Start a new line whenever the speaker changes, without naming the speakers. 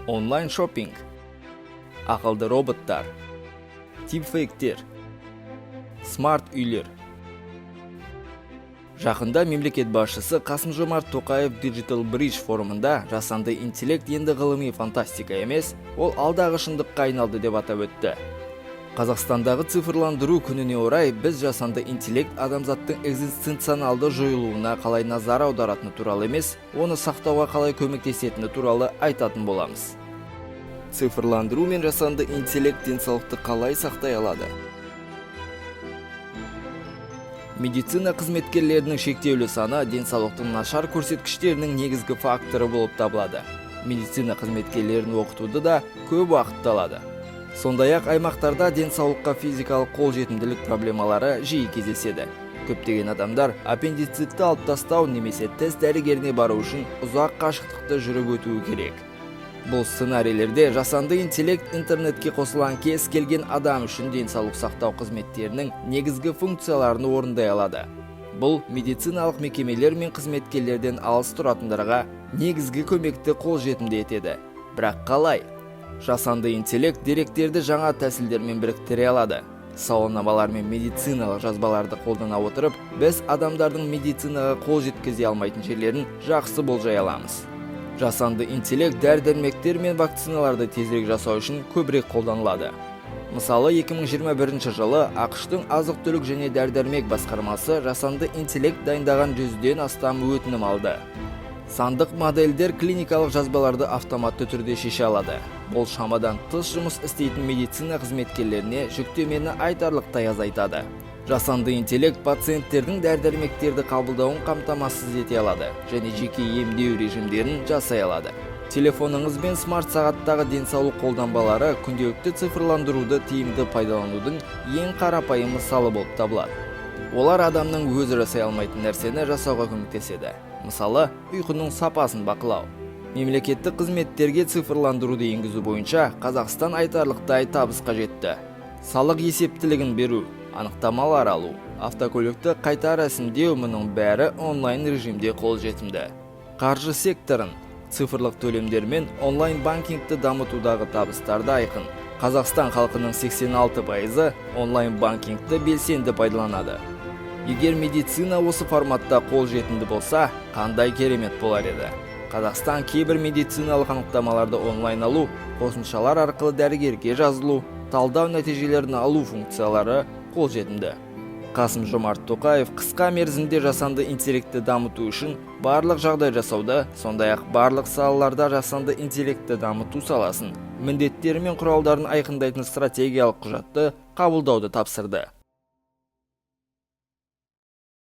Онлайн шопинг, ақылды роботтар, дипфейктер, смарт үйлер. Жақында мемлекет басшысы Қасым-Жомарт Тоқаев Digital Bridge форумында жасанды интеллект енді ғылыми фантастика емес, ол алдағы шындыққа айналды деп атап өтті. Қазақстандағы цифрландыру күніне орай біз жасанды интеллект адамзаттың экзистенционалды жойылуына қалай назар аударатыны туралы емес, оны сақтауға қалай көмектесетіні туралы айтатын боламыз. Цифрландыру мен жасанды интеллект денсаулықты қалай сақтай алады? Медицина қызметкерлерінің шектеулі саны денсаулықтың нашар көрсеткіштерінің негізгі факторы болып табылады. Медицина қызметкерлерін оқытуды да көп уақытты алады. Сондай-ақ аймақтарда денсаулыққа физикалық қолжетімділік проблемалары жиі кездеседі. Көптеген адамдар аппендицитті алып тастау немесе тіс дәрігеріне бару үшін ұзақ қашықтықты жүріп өтуі керек. Бұл сценарийлерде жасанды интеллект интернетке қосылған кез келген адам үшін денсаулық сақтау қызметтерінің негізгі функцияларын орындай алады. Бұл медициналық мекемелер мен қызметкерлерден алыс тұратындарға негізгі көмекті қолжетімді етеді. Бірақ қалай? Жасанды интеллект деректерді жаңа тәсілдермен біріктіре алады. Сауалнамалар мен медициналық жазбаларды қолдана отырып, біз адамдардың медицинаға қол жеткізе алмайтын жерлерін жақсы болжай аламыз. Жасанды интеллект дәрі-дәрмектер мен вакциналарды тезірек жасау үшін көбірек қолданылады. Мысалы, 2021 жылы АҚШ-тың азық-түлік және дәрі-дәрмек басқармасы жасанды интеллект дайындаған 100-ден астам өтінім алды. Сандық модельдер клиникалық жазбаларды автоматты түрде шеше алады. Бұл шамадан тыс жұмыс істейтін медицина қызметкерлеріне жүктемені айтарлықтай азайтады. Жасанды интеллект пациенттердің дәрі-дәрмектерді қабылдауын қамтамасыз ете алады және жеке емдеу режимдерін жасай алады. Телефоныңыз бен смарт сағаттағы денсаулық қолданбалары күнделікті цифрландыруды тиімді пайдаланудың ең қарапайым мысалы болып табылады. Олар адамның өзі жасай алмайтын нәрсені жасауға көмектеседі. Мысалы, ұйқының сапасын бақылау. Мемлекеттік қызметтерге цифрландыруды енгізу бойынша Қазақстан айтарлықтай табысқа жетті. Салық есептілігін беру, анықтамалар алу, автокөлікті қайта рәсімдеу – мұның бәрі онлайн режимде қолжетімді. Қаржы секторын цифрлық төлемдер мен онлайн банкингті дамытудағы табыстар да айқын. Қазақстан халқының 86%-ы онлайн банкингті белсенді пайдаланады. Егер медицина осы форматта қолжетімді болса, қандай керемет болар еді. Қазақстан кейбір медициналық анықтамаларды онлайн алу, қосымшалар арқылы дәрігерге жазылу, талдау нәтижелерін алу функциялары қолжетімді. Қасым Жомарт Тоқаев қысқа мерзімде жасанды интеллектті дамыту үшін барлық жағдай жасауды, сондай-ақ барлық салаларда жасанды интеллектті дамыту саласын, міндеттері мен құралдарын айқындайтын стратегиялық құжатты қабылдауды тапсырды.